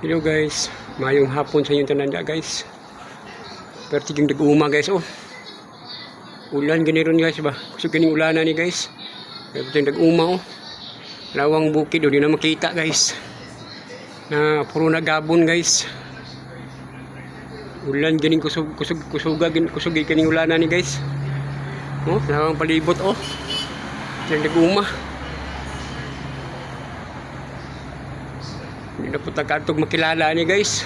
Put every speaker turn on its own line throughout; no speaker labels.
Hello guys, mayong hapon sa inyong tanan guys. Pero tiging nag-uma guys, oh. Ulan gani ron guys ba. Kusog ganing ulanan ni guys. Pero tiging nag-uma, oh. Lawang bukid, oh, di na makita guys. Na puro na gabon guys. Ulan ganing kusog kusog kusuga gin kusog ganing ulanan ni guys. Oh, lawang palibot, oh. Tiging nag-uma. Hindi na po tagkatog makilala ni guys.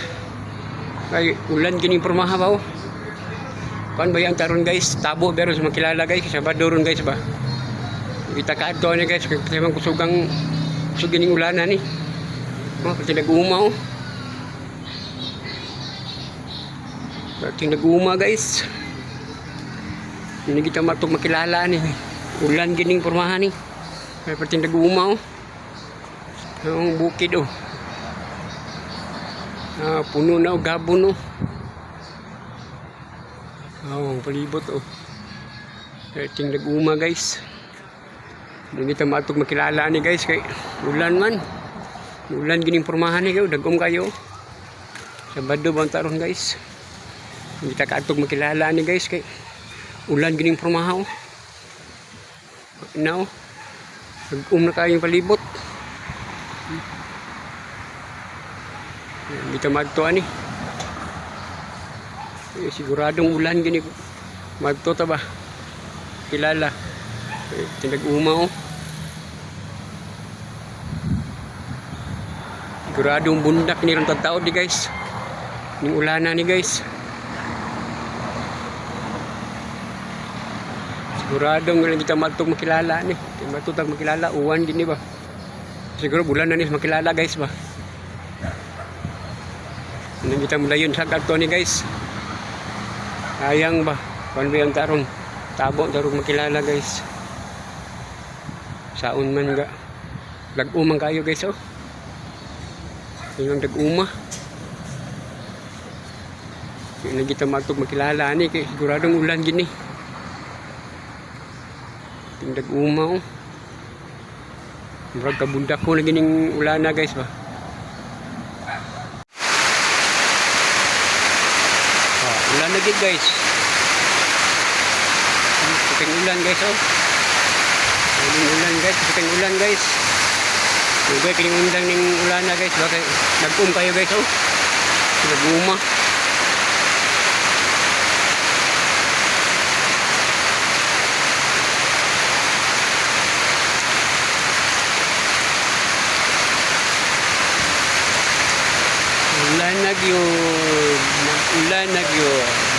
Kay ulan kining pormaha ba, oh. Kuan ba yan taron guys? Tabo pero sa makilala guys. Sabado ron guys ba. Kita kaadto ni guys. Kay man kusugang kusog kining ulanan ni. Oh, pati nag-uma, oh. Pati nag-uma guys. Hindi kita matog makilala ni. Ulan kining pormaha ni. Kay pati nag-uma, oh. Ang bukid, oh. Ah, puno na og gabon, oh. Oh, ang palibot, oh. Ting nag-uma guys. Hindi kita matog makilala ni guys kay ulan man. Ulan gining pormahan ni kayo, dagom kayo. Sabado ba ang taron guys? Hindi ta kaatog makilala ni guys kay ulan gining pormaha, oh. Now, nag-um na kayo yung palibot. Hindi ta madto ani. Eh, siguradong ulan gini. Madto ta ba? Kilala. Eh, tinag-uma, oh. Siguradong bundak ni ron tao di guys. Ning ulana ni guys. Siguradong wala kita madto makilala ni. Di madto tag makilala uwan gini ba. Siguro bulan na ni makilala guys ba. Hindi kita mulayon sa kadto ni guys. Sayang ba? Kuan ba yung tarong? Tabo tarong makilala guys. Saon man ga. Lag-umang kayo guys, oh. Yung dag-uma. Hindi kita matog makilala ni kay siguradong ulan gini. Yung dag-uma, oh. Murag kabundak ko na gining ulana guys ba. Ah, ulan na gid guys. Puting ulan guys, oh. Ulan ulan guys, puting ulan guys. Ugay kining undang ning ulan na guys, bakit nag-um kayo guys, oh. Nag-uma. Ulan na gyud. Nag-ulan na gyud.